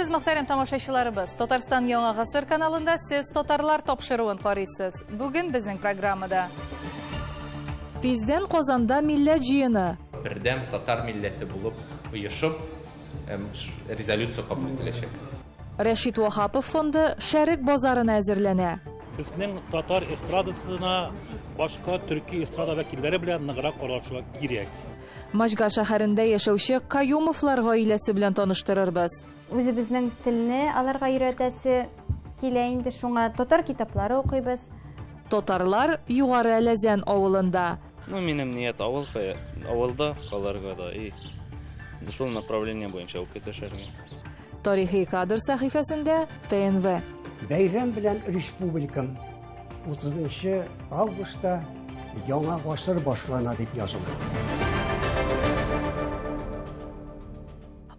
Исәнмесез, мөхтәрәм тамашачыларыбыз. Татарстан Яңа Гасыр каналында сез татарлар тапшыруын карыйсыз. Бүген безнең программада. Тиздән Казанда милләт җыены. Бердәм татар милләте булып оешып, резолюция кабул ителәчәк. Рәшит Ваһапов фонды Шәрык базарына әзерләнә. Безнең татар эстрадасына башка төрки эстрада вәкилләре белән ныграк аралашуга кирәк. Маҗга шәһәрендә яшәүче Каюмовлар гаиләсе белән таныштырырбыз. Үзебезнең телне аларга өйрәтәсе килә инде, шуңа татар китаплары укыйбыз. Татарлар Югары Әләзән авылында. Ну, минем ният авыл, авылда калырга да и шул направление буенча укый төшәргә. Тарихи кадр сәхифәсендә ТНВ. Бәйрәм белән республикам 30 августта яңа гасыр башлана дип язылган.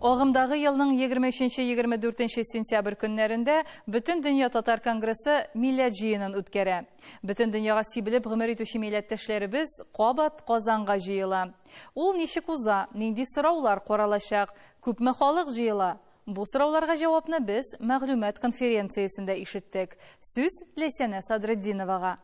Агымдагы елның 23-24 сентябрь көннәрендә Бөтендөнья татар конгрессы милләт җыенын үткәрә. Бөтен дөньяга сибелеп гомер итүче милләттәшләребез кабат Казанга җыела. Ул ничек уза, нинди сораулар каралачак, күпме халык җыела? Бу сорауларга җавапны без мәгълүмат конференциясендә ишеттек. Сүз Ләйсәнә Садретдиновага.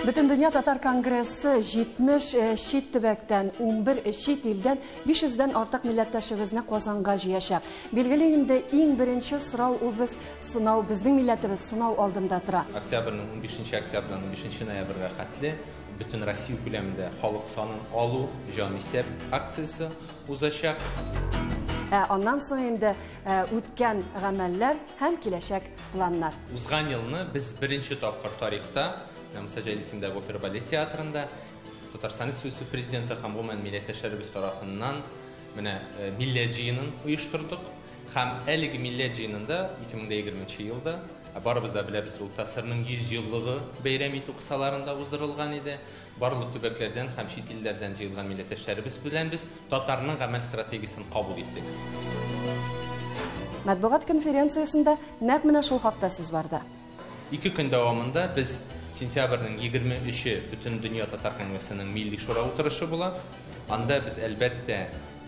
Бөтендөнья татар конгрессы 70 чит төбәктән, 11 чит илдән 500дән артык милләттәшебезне Казанга җыячак. Билгеле инде иң беренче сорау ул без сынау, безнең милләтебез сынау алдында тора. Октябрьнең 15 октябрьдән 15 ноябрьгә хәтле бөтен Россия күләмендә халык санын алу җанисәп акциясе узачак. Аннан соң инде үткән гамәлләр һәм киләчәк планнар. Узган елны без беренче тапкыр тарихта Муса Җәлил исемендәге опера балет театрында Татарстан Республикасы президенты һәм гомумән милләттәшләребез тарафыннан менә милләт җыенын оештырдык. Һәм әлеге милләт җыенында 2020 елда барыбыз да беләбез, ул ТАССРның 100 еллыгы бәйрәм итү кысаларында уздырылган иде. Барлык төбәкләрдән һәм чит илләрдән җыелган милләттәшләребез белән без татарның гамәл стратегиясен кабул иттек. Матбугат конференциясендә нәкъ менә шул хакта сүз барды. 2 көн дәвамында без сентябрьнең 23-е Бөтендөнья татар конгрессының милли шура утырышы була. Анда без әлбәттә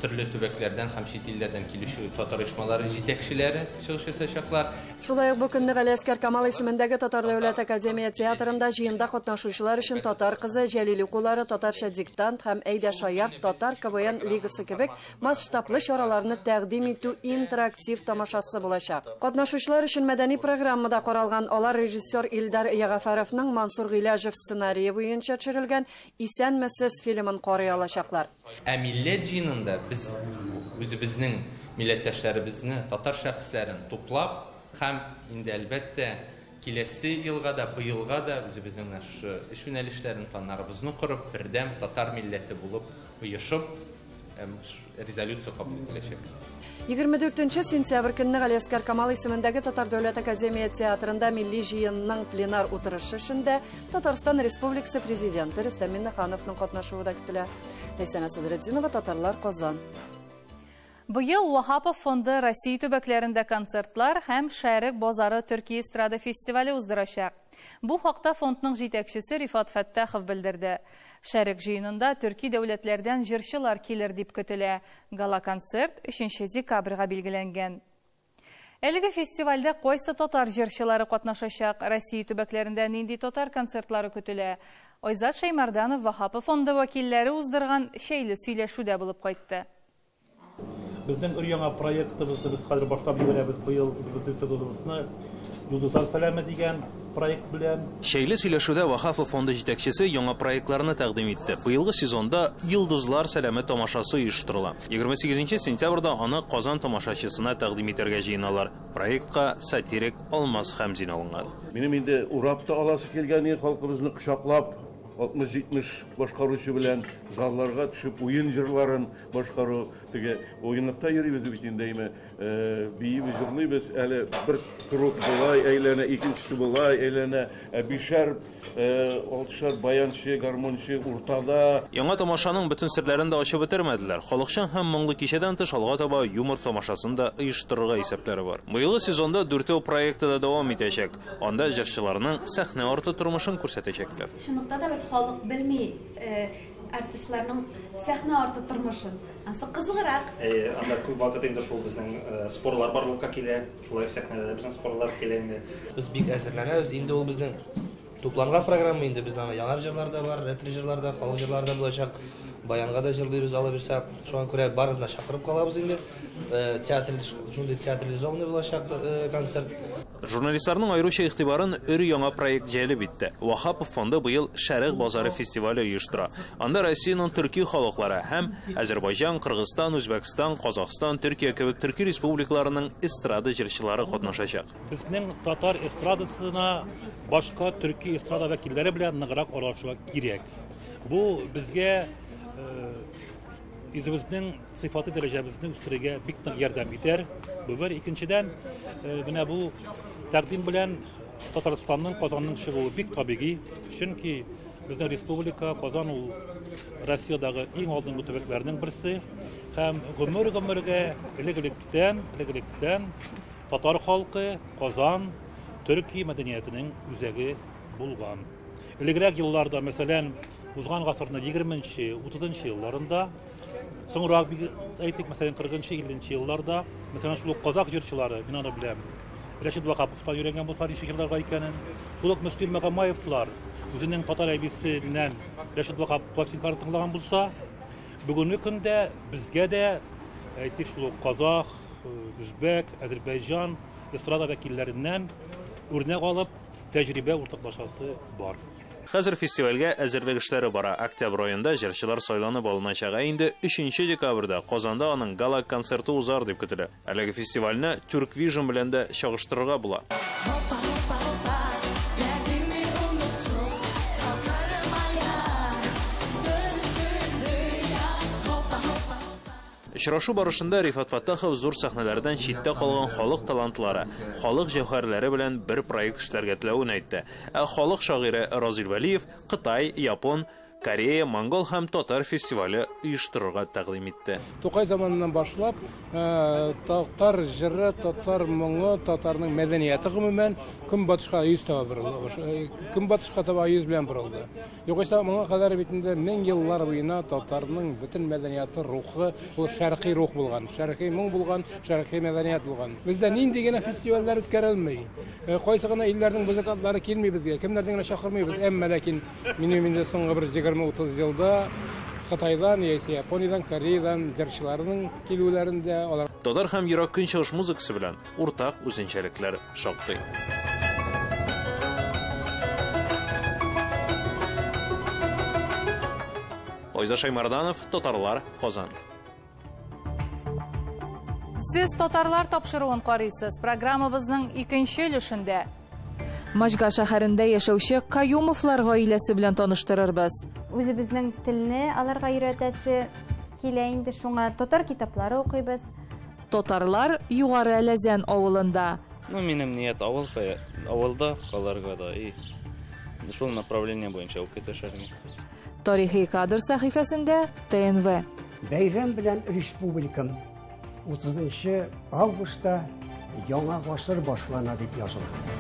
төрле төбәкләрдән һәм чит илләрдән килүче татар оешмалары җитәкчеләре чыгыш ясаячаклар. Шулай ук бу көнне Галиәскәр Камал исемендәге Татар дәүләт академия театрында җыенда катнашучылар өчен татар кызы, Җәлил укулары, татарча диктант һәм Әйдә шаярт татар КВН лигасы кебек масштаблы чараларны тәкъдим итү интерактив тамашасы булачак. Катнашучылар өчен мәдәни программада каралган, алар режиссер Илдар Ягафаровның Мансур Гыйләҗев сценарие буенча төшерелгән Исәнмесез фильмын карый алачаклар. Ә милләт җыенында без үзебезнең милләттәшләребезне, татар шәхесләрен туплап һәм инде әлбәттә киләсе елга да, быелга да үзебезнең менә шушы эш юнәлешләрен, планнарыбызны корып, бердәм татар милләте булып оешып, резолюция кабул ителәчәк. 24 сентябрь көнне Галиәскәр Камал исемендәге Татар дәүләт академия театрында милли җыенның пленар утырышы эшендә Татарстан Республикасы президенты Рөстәм Миңнехановның катнашуы да көтелә. Ләйсәнә Садретдинова, Татарлар, Казан. Быел Ваһапов фонды Россия төбәкләрендә концертлар һәм Шәрык базары төрки эстрада фестивале уздырачак. Бу хакта фондның җитәкчесе Рифат Фәттахов белдерде. Шәрык җыенында төрки дәүләтләрдән җырчылар килер дип көтелә. Гала-концерт 3 декабрьгә билгеләнгән. Әлеге фестивальдә кайсы татар җырчылары катнашачак? Россия төбәкләрендә нинди татар концертлары көтелә? Айзат Шәймәрданов Ваһапов фонды вәкилләре уздырган шәйле сөйләшүдә булып кайтты. Безнең өр-яңа проектыбызны без хәзер башлап җибәрәбез. Быел безнең сезоныбызны Йолдызлар сәламе дигән проект белән. Шәйле сөйләшүдә Ваһапов фонды җитәкчесе яңа проектларны тәкъдим итте. Быелгы сезонда Йолдызлар сәламе тамашасы оештырыла. 28 сентябрьдә аны Казан тамашачысына тәкъдим итәргә җыеналар. Проектка сатирик Алмаз Хәмзин алынган. Минем инде урап та аласы килгән халкыбызны кочаклап, 60-70 башкаручы белән залларга төшеп уен җырларын башкару, теге уенлыкта йөрибез бит инде, әйме, биибез, җырлыйбыз, әле бер круг болай әйләнә, икенчесе болай әйләнә, бишәр, алтышар баянчы, гармунчы уртада. Яңа тамашаның бөтен серләрен дә ачып бетермәделәр. Халыкчан һәм моңлы кичәдән тыш алга таба юмор тамашасын да оештырырга исәпләре бар. Быелгы сезонда дүртәү проекты да дәвам итәчәк. Анда җырчыларның сәхнә арты тормышын күрсәтәчәкләр. Чынлыкта да бит вакыт халык белми артистларның сәхнә арты тормышын. Ансы кызыграк. Анда күп вакыт инде шул безнең спорлар барлыкка килә, шулай сәхнәдә дә безнең спорлар килә инде. Без бик әзерләнәбез, инде ул безнең тупланган программа инде, безнең анда яңа җырлар да бар, ретро җырлар да, халык җырлары да булачак. Баянга да җырлыйбыз, алла бирсә. Шуңа күрә барысын да чакырып калабыз инде. Театр, шундый театрализованный булачак концерт. Журналистларның аеруча игътибарын өр-яңа проект җәлеп итте. Ваһапов фонды быел Шәрык базары фестивале оештыра. Анда Россиянең төрки халыклары һәм Азербайҗан, Кыргызстан, Үзбәкстан, Казахстан, Төркия кебек төрки республикаларының эстрада җырчылары катнашачак. Безнең татар эстрадасына башка төрки эстрада вәкилләре белән ныграк аралашуга кирәк. Бу безгә үзебезнең сыйфаты дәрәҗәбезне үстерергә бик нык ярдәм итәр. Бу бер. Икенчедән, менә бу тәкъдим белән Татарстанның, Казанның чыгуы бик табигый. Чөнки безнең республика, Казан ул Россиядәге иң алдынгы төбәкләрнең берсе. Һәм гомер-гомергә элек-электән, элек-электән татар халкы Казан төрки мәдәниятенең үзәге булган. Элегрәк елларда, мәсәлән, узган гасырның егерменче, утызынчы елларында, соңрак әйтик, мәсәлән, кырыгынчы, илленче елларда, мәсәлән, шул ук казак җырчылары, мин аны беләм, Рәшит Ваһаповтан өйрәнгән булса ничек җырларга икәнен, шул ук Мөслим Магомаевлар үзенең татар әбисеннән Рәшит Ваһапов пластинкаларын тыңлаган булса, бүгенге көндә безгә дә, әйтик, шул ук казах, үзбәк, әзербайҗан эстрада вәкилләреннән үрнәк алып, тәҗрибә уртаклашасы бар. Хәзер фестивальгә әзерлек эшләре бара. Октябрь аенда җырчылар сайланып алыначак. Ә инде өченче декабрьдә Казанда аның гала-концерты узар дип көтелә. Әлеге фестивальне Түрквижн белән дә чагыштырырга була. Очрашу барышында Рифат Фаттахов зур сәхнәләрдән читтә калган халык талантлары, халык җәүһәрләре белән бер проект эшләргә теләвен әйтте. Ә халык шагыйре Разил Вәлиев Кытай, Япон, Корея, Монгол һәм татар фестивале оештырырга тәкъдим итте. Тукай заманыннан башлап, татар җыры, татар моңы, татарның мәдәнияте гомумән көнбатышка йөз таба борылды. Көнбатышка таба йөз белән борылды. Югыйсә моңа кадәр бит инде мең еллар буена татарның бөтен мәдәнияте, рухы ул шәрқи рух булган, шәрқи моң булган, шәрқи мәдәният булган. Бездә нинди генә фестивальләр үткәрелми. Кайсы гына илләрнең музыкантлары килми безгә, кемнәрдән генә чакырмыйбыз. Әмма ләкин минем инде соңгы бер егерме-утыз елда Кытайдан, яисә Япониядән, Кореядан җырчыларның килүләрендә алар Татар һәм Ерак Көнчыгыш музыкасы белән уртак үзенчәлекләр шактый. Айза Шаймарданов, Татарлар, Казан. Сез Татарлар тапшыруын карыйсыз. Программабызның икенче өлешендә Можга шәһәрендә яшәүче Каюмовлар гаиләсе белән таныштырырбыз. Үзебезнең телне аларга өйрәтәсе килә инде, шуңа татар китаплары укыйбыз. Татарлар Югары Әләзән авылында. Минем ният авылда калырга да и шул направление буенча укытышырга. Тарихи кадр сәхифәсендә ТНВ. Бәйрәм белән республикам 30 августта яңа гасыр башлана дип язылган.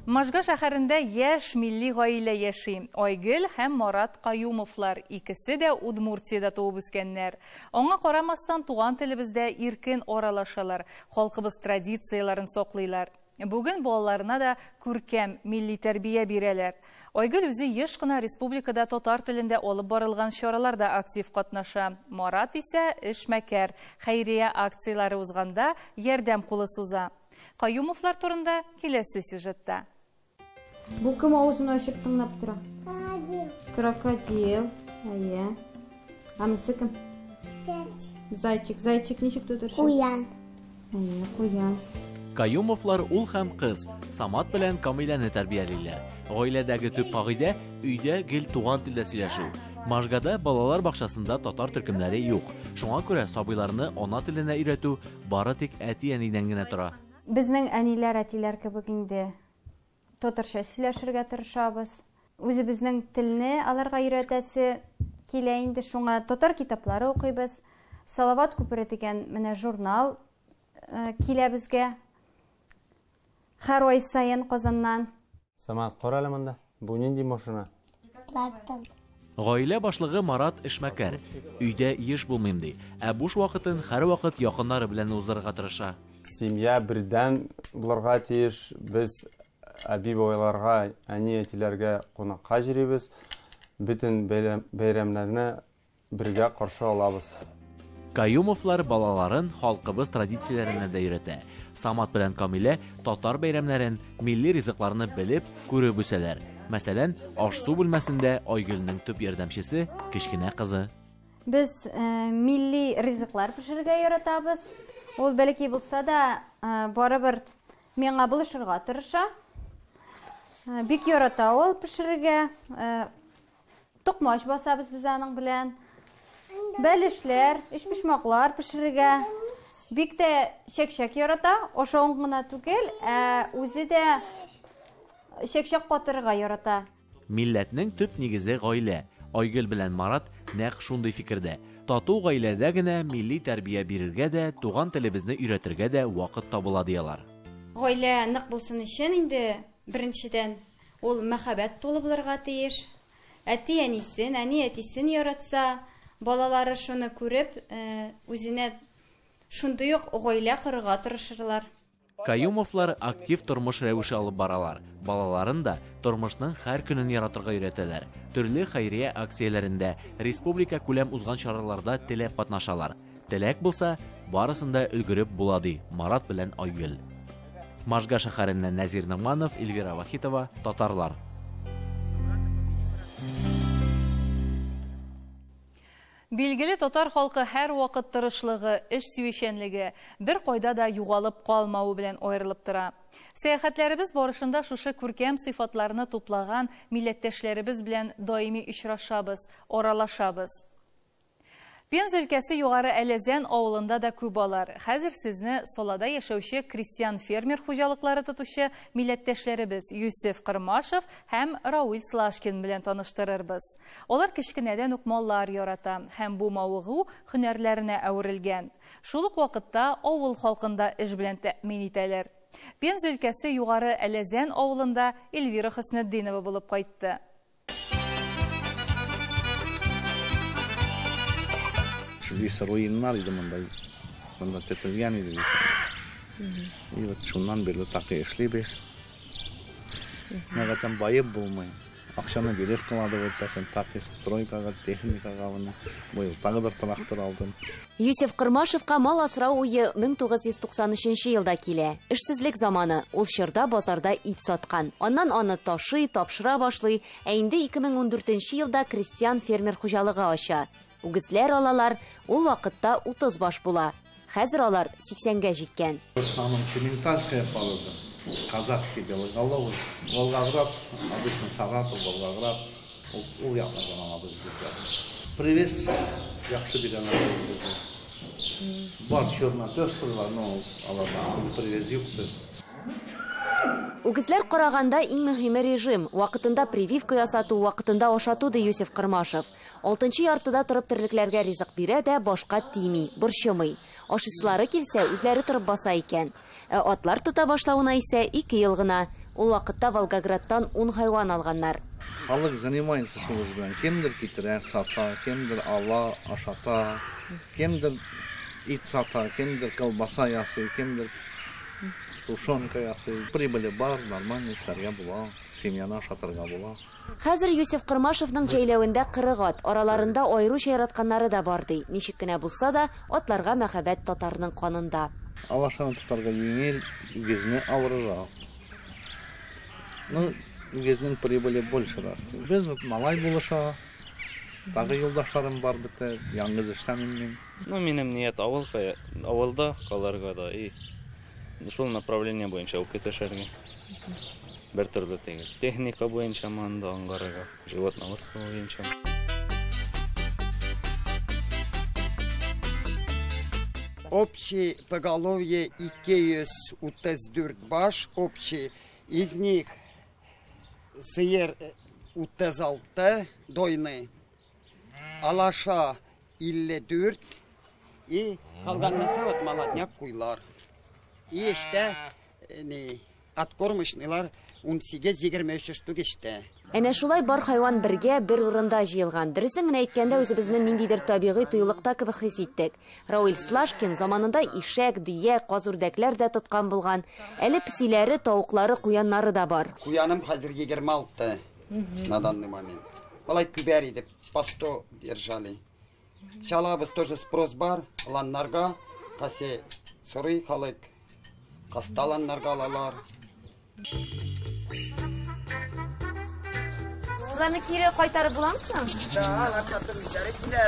Можга шәһәрендә яшь милли гаилә яши. Айгөл һәм Марат Каюмовлар икесе дә Удмуртиядә туып үскәннәр. Аңа карамастан туган телебездә иркен аралашалар, халкыбыз традицияләрен саклыйлар. Бүген балаларына да күркәм милли тәрбия бирәләр. Айгөл үзе еш кына республикада татар телендә алып барылган чараларда актив катнаша. Марат исә эшмәкәр, хәйрия акцияләре узганда ярдәм кулы суза. Каюмовлар турында киләсе сюжетта. Бу кем авызын ачып тыңлап тора? Крокодил. Крокодил. Әйе. Ә монысы кем? Зайчик. Зайчик. Зайчик ничек тотыршы? Куян. Әйе, куян. Каюмовлар ул һәм кыз Самат белән Камиләне тәрбиялиләр. Гаиләдәге төп кагыйдә өйдә гел туган телдә сөйләшү. Можгада балалар бакчасында татар төркемнәре юк. Шуңа күрә сабыйларны ана теленә өйрәтү бары тик әти-әнидән генә тора. Безнең әниләр, әтиләр кебек инде татарча сөйләшергә тырышабыз. Үзебезнең телне аларга өйрәтәсе килә инде, шуңа татар китаплары укыйбыз. Салават күпере дигән менә журнал килә безгә. Һәр ай саен Казаннан. Самат, кара әле монда. Бу нинди машина? Трактор. Гаилә башлыгы Марат эшмәкәр. Өйдә еш булмыйм ди. Ә буш вакытын һәрвакыт якыннары белән уздырырга тырыша. Семья бердәм булырга тиеш. Без әби-бабайларга, әни-әтиләргә кунакка йөрибез. Бөтен бәйрәмнәрне бергә каршы алабыз. Каюмовлар балаларын халкыбыз традицияләренә дә өйрәтә. Самат белән Камилә татар бәйрәмнәрен, милли ризыкларны белеп, күреп үсәләр. Мәсәлән, аш-су бүлмәсендә Айгөлнең төп ярдәмчесе кечкенә кызы. Без милли ризыклар пешерергә яратабыз. Ул бәләкәй булса да, барыбер миңа булышырга тырыша. Бик ярата ул пешерергә. Токмач басабыз без аның белән. Бәлешләр, өчпочмаклар пешерергә. Бик тә чәкчәк ярата, ашавын гына түгел, ә үзе дә чәкчәк катырырга ярата. Милләтнең төп нигезе гаилә. Айгөл белән Марат нәкъ шундый фикердә. Тату гаиләдә генә милли тәрбия бирергә дә, туган телебезне өйрәтергә дә вакыт табыла ди алар. Гаилә нык булсын өчен инде беренчедән ул мәхәббәт тулы булырга тиеш. Әти-әнисен, әни-әтисен яратса, балалары шуны күреп, үзенә шундый ук гаилә корырга тырышырлар. Каюмовлар актив тормыш рәвеше алып баралар. Балаларын да тормышның һәр көнен яратырга өйрәтәләр. Төрле хәйрия акцияләрендә, республика күләм узган чараларда теләп катнашалар. Теләк булса, барысын да өлгереп була ди Марат белән Айгөл. Можга шәһәреннән Нәзир Ногманов, Эльвира Вахитова, Татарлар. Билгеле татар халкы һәр вакыт тырышлыгы, эш сөючәнлеге, бер кайда да югалып калмавы белән аерылып тора. Сәяхәтләребез барышында шушы күркәм сыйфатларны туплаган милләттәшләребез белән даими очрашабыз, аралашабыз. Пенза өлкәсе Югары Әләзән авылында да күп алар. Хәзер сезне Салада яшәүче крестьян-фермер хуҗалыклары тотучы милләттәшләребез Юсеф Кырмашев һәм Рауль Слашкин белән таныштырырбыз. Алар кечкенәдән үк маллар ярата һәм бу мавыгу һөнәрләренә әверелгән. Шул ук вакытта авыл халкын да эш белән тәэмин итәләр. Пенза өлкәсе Югары Әләзән авылында Эльвира Хөснетдинова булып кайтты. Вис руиннар иде монда, монда төтелгән иде вис. И вот шуннан бирле такы эшлибез. Мәгәтән баеп булмый. Акчаны биреп кылады бит, такы стройкага, техникага моны. Быел тагы бер трактор алдым. Юсеф Кырмашевка мал асрау уе 1993 елда килә. Эшсезлек заманы. Ул чорда базарда ит саткан. Аннан аны ташый, тапшыра башлый. Ә инде 2014 елда крестьян фермер хуҗалыгы ача. Үгезләр алалар, ул вакытта 30 баш була. Хәзер алар 80-гә җиткән. В основном симментальская порода, казахский белоголовый, Волгоград, обычно Саратов, Волгоград, ул яклардан алабыз без. Привез яхшы бирәләр безгә. Бар черно-пестрый, но аларда привез юктыр. Үгезләр караганда иң мөһиме режим. Вакытында прививка ясату, вакытында ашату, ди Юсеф Кырмашев. Алтынчы яртыда торып терлекләргә ризык бирә дә башка тими, борчымый. Ашыйсылары килсә, үзләре торып баса икән. Ә атлар тота башлавына исә 2 ел гына. Ул вакытта Волгоградтан 10 хайван алганнар. Халык занимается шул белән. Кемдер китерә, сата, кемдер ала, ашата, кемдер ит сата, кемдер колбаса ясый, кемдер тушенка ясый. Прибыли бар, нормально эшләргә була, семьяны ашатырга була. Хәзер Юсеф Кырмашевның җәйләвендә 40 ат, араларында аеруча яратканнары да бар ди. Ничек кенә булса да, атларга мәхәббәт татарның канында. Алашаны тотарга җиңел, үгезне авырырак. Ну, үгезнең прибыли большерак. Без вот малай булыша, тагы юлдашларым бар бит, яңгыз эшләмим мин. Ну, минем ният авылда калырга да, и шул направление буенча укып эшләргә. Бер төрле теге техника буенча монда аңгарырга, животноводство буенча. Общий поголовье 234 баш, общий из них сыер 36 дойны, алаша 54 и калганысы вот молодняк куйлар. И işte не откормочныйлар 18-23 штук эчтә. Әнә шулай бар хайван бергә бер урында җыелган. Дөресен генә әйткәндә, үзебезне ниндидер табигый тыюлыкта кебек хис иттек. Рауил Слашкин заманында ишәк, дөя, каз-үрдәкләр дә тоткан булган. Әле песиләре, тавыклары, куяннары да бар. Куяным хәзер 26 на данный момент. Алай күбәр иде, по 100 держали. Чалабыз тоже спрос бар, ланнарга, касе сорый халык, касталаннарга алалар. Уларны кире кайтарып буламы соң? Да, алар потом үзләре килә,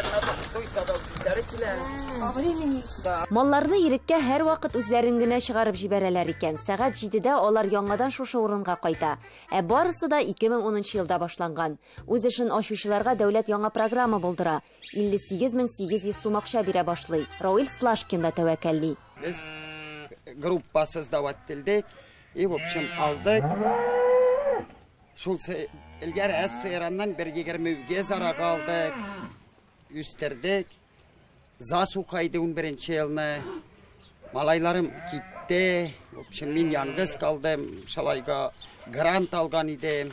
туйса да үзләре килә. По времени? Да. Малларны иреккә һәрвакыт үзләрен генә чыгарып җибәрәләр икән. Сәгать 7-дә алар яңадан шушы урынга кайта. Ә барысы да 2010 елда башланган. Үз эшен ачучыларга дәүләт яңа программа булдыра. 58800 сум акча бирә башлый. Рауил Слашкин да тәвәккәлли. Без группа создавать ителдек и, в общем, алдык. Шул элгәр әз сыйраннан бер егерме үгез арак алдык, үстердек. Засуха иде 11 елны. Малайларым китте. В общем, мин яңгыз калдым. Шалайга грант алган идем.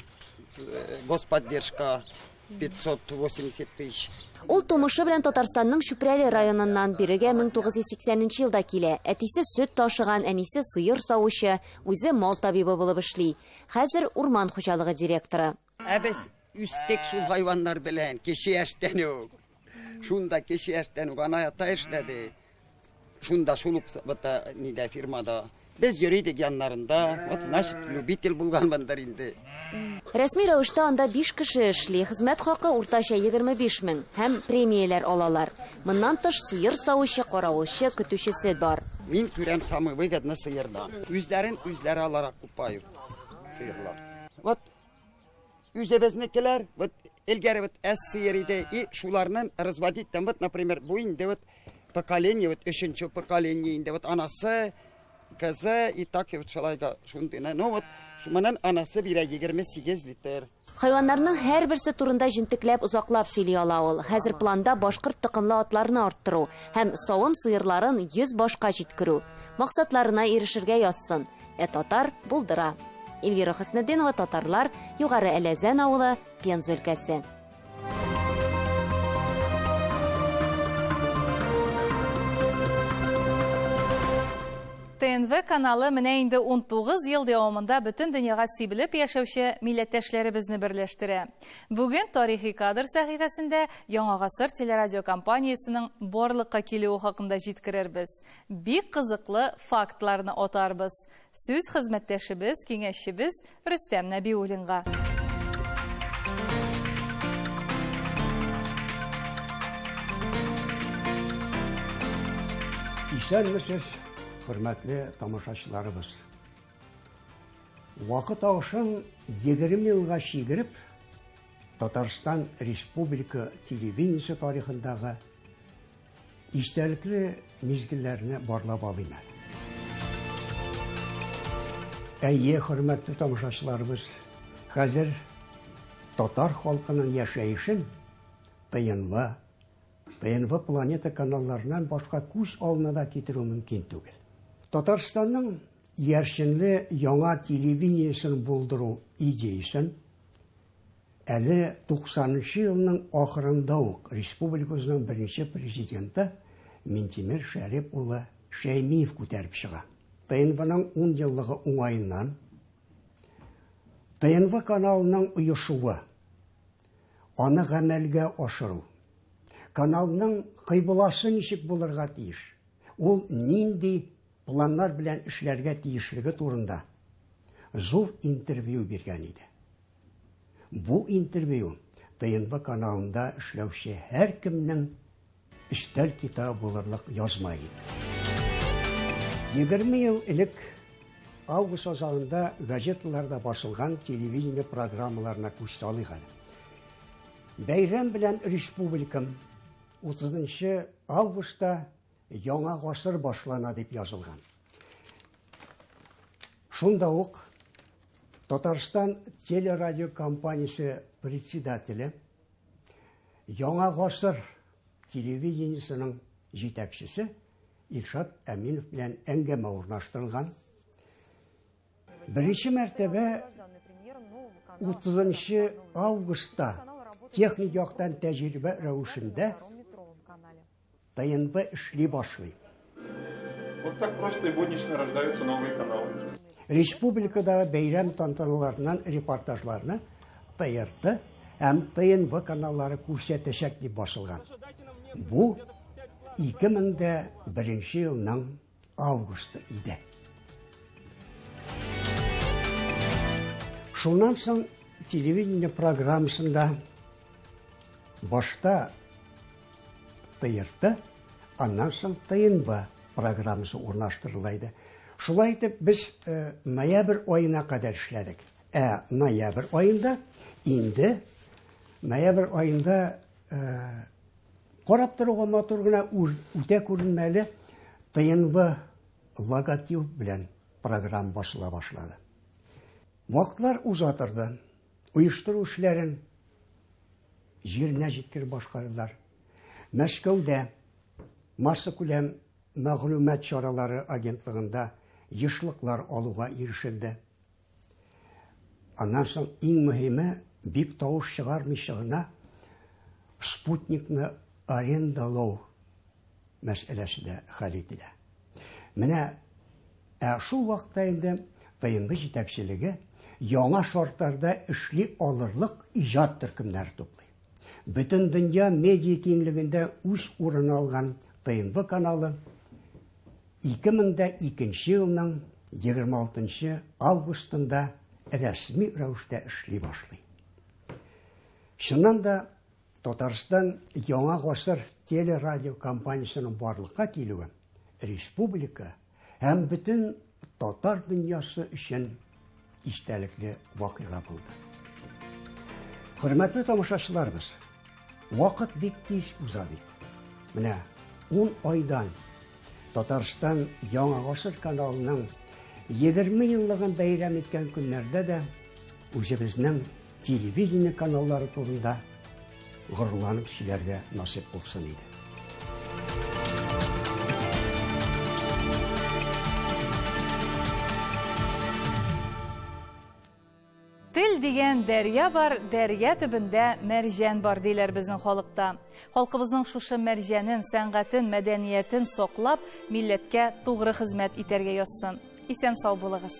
Господдержка 580 тысяч. Ул тумышы белән Татарстанның Чүпрәле районыннан бирегә 1980 елда килә. Әтисе сөт ташыган, әнисе сыер савучы, үзе мал табибы булып эшли. Хәзер урман хуҗалыгы директоры. Ә без үстек шул хайваннар белән, кече яшьтән үк. Шунда кече яшьтән үк ана ата эшләде. Шунда шул ук бата нидә фирмада. Без йөри идек яннарында. Вот, значит, любитель булганмындыр инде. Рәсми рәвештә анда 5 кеше эшли. Хезмәт хакы уртача 25 мең һәм премияләр алалар. Моннан тыш сыер савучы, каравылчы, көтүчесе бар. Мин күрәм самый выгодный сыерда. Үзләрен үзләре аларак купают сыерлар. Вот үзебезнекеләр, вот элгәре вот әз сыер иде, и шуларның разводить там, вот, например, бу инде вот поколение, вот өченче поколение инде, вот анасы, кызы, и так вот шулайга шундый. Ну вот, шуннан анасы бирә 28 литр. Хайваннарның һәрберсе турында җентекләп озаклап сөйли ала ул. Хәзер планда башкорт токымлы атларны арттыру һәм савым сыерларын 100 башка җиткерү. Максатларына ирешергә язсын. Ә татар булдыра. Эльвира Хөснетдинова, Татарлар, Югары Әләзән авылы, Пенза өлкәсе. ТНВ каналы менә инде 19 ел дәвамында бөтен дөньяга сибелеп яшәүче милләттәшләребезне берләштерә. Бүген тарихи кадр сәхифәсендә Яңа гасыр телерадиокомпаниясенең барлыкка килүе хакында җиткерербез. Бик кызыклы фактларны атарбыз. Сүз хезмәттәшебез, киңәшчебез Рөстәм Нәбиуллинга. Исәнмесез, хөрмәтле тамашачыларыбыз. Вакыт агышын 20 елга чигереп, Татарстан Республика телевидениесе тарихындагы истәлекле мизгелләрне барлап алыйм әле. Әйе, хөрмәтле тамашачыларыбыз, хәзер татар халкының яшәешен ТНВ, ТНВ планета каналларыннан башка күз алдына да китерү мөмкин түгел. Татарстанның иярченле яңа телевидениесен булдыру идеясен әле 90 елның ахырында ук республикабызның беренче президенты Минтимер Шәрип улы Шәймиев күтәреп чыга. ТНВның 10 еллыгы уңаеннан ТНВ каналының оешуы, аны гамәлгә ашыру, каналның кыйбласы ничек булырга тиеш, ул нинди планнар белән эшләргә тиешлеге турында зур интервью биргән иде. Бу интервью ТНВ каналында эшләүче һәркемнең өстәл китабы булырлык язма иде. 20 ел элек август азагында газеталарда басылган телевидение программаларына күз салыйк әле. Бәйрәм белән республикам 30 августта яңа гасыр башлана дип язылган. Шунда ук Татарстан телерадиокомпаниясе председателе, Яңа гасыр телевидениесының җитәкчесе Илшат Әминов белән әңгәмә урнаштырылган. Беренче мәртәбә 30 августта техник яктан тәҗрибә рәвешендә ТНВ эшли башлый. Вот так просто и буднично рождаются новые каналы. Республикадагы бәйрәм тантаналарыннан репортажларны ТРТ һәм ТНВ каналлары күрсәтәчәк дип басылган. Бу 2001 елның августы иде. Шуннан соң телевидение программасында башта ТРТ, аннан соң ТНВ программасы урнаштырыла иде. Шулай итеп без ноябрь аена кадәр эшләдек. Ә ноябрь аенда инде ноябрь аенда карап торуга матур гына үтә күренмәле ТНВ логотип белән программа басыла башлады. Вакытлар уза торды. Оештыру эшләрен җиренә җиткереп башкардылар. Мәскәүдә массакүләм мәгълүмат чаралары агентлыгында ешлыклар алуга ирешелде. Аннан соң иң мөһиме, бик тавыш чыгармыйча гына спутникны арендалау мәсьәләсе дә хәл ителә. Менә шул вакытта инде ТНВ җитәкчелеге яңа шартларда эшли алырлык иҗат төркемнәре туплый. Бөтен дөнья медиа киңлегендә үз урыны алган ТНВ каналы 2002 елның 26 августында рәсми рәвештә эшли башлый. Чыннан да Татарстан Яңа гасыр телерадио компаниясенең барлыкка килүе республика һәм бөтен татар дөньясы өчен истәлекле вакыйга булды. Хөрмәтле тамашачыларыбыз, вакыт бик тиз уза бит. Менә 10 айдан Татарстан Яңа гасыр каналының 20 еллыгын бәйрәм иткән көннәрдә дә үзебезнең телевидение каналлары турында горурланып сөйләргә насыйп булсын иде. Тел дигән дәрья бар, дәрья төбендә мәрҗән бар диләр безнең халыкта. Халкыбызның шушы мәрҗәнен, сәнгатен, мәдәниятен саклап, милләткә тугры хезмәт итәргә язсын. Исән сау булыгыз.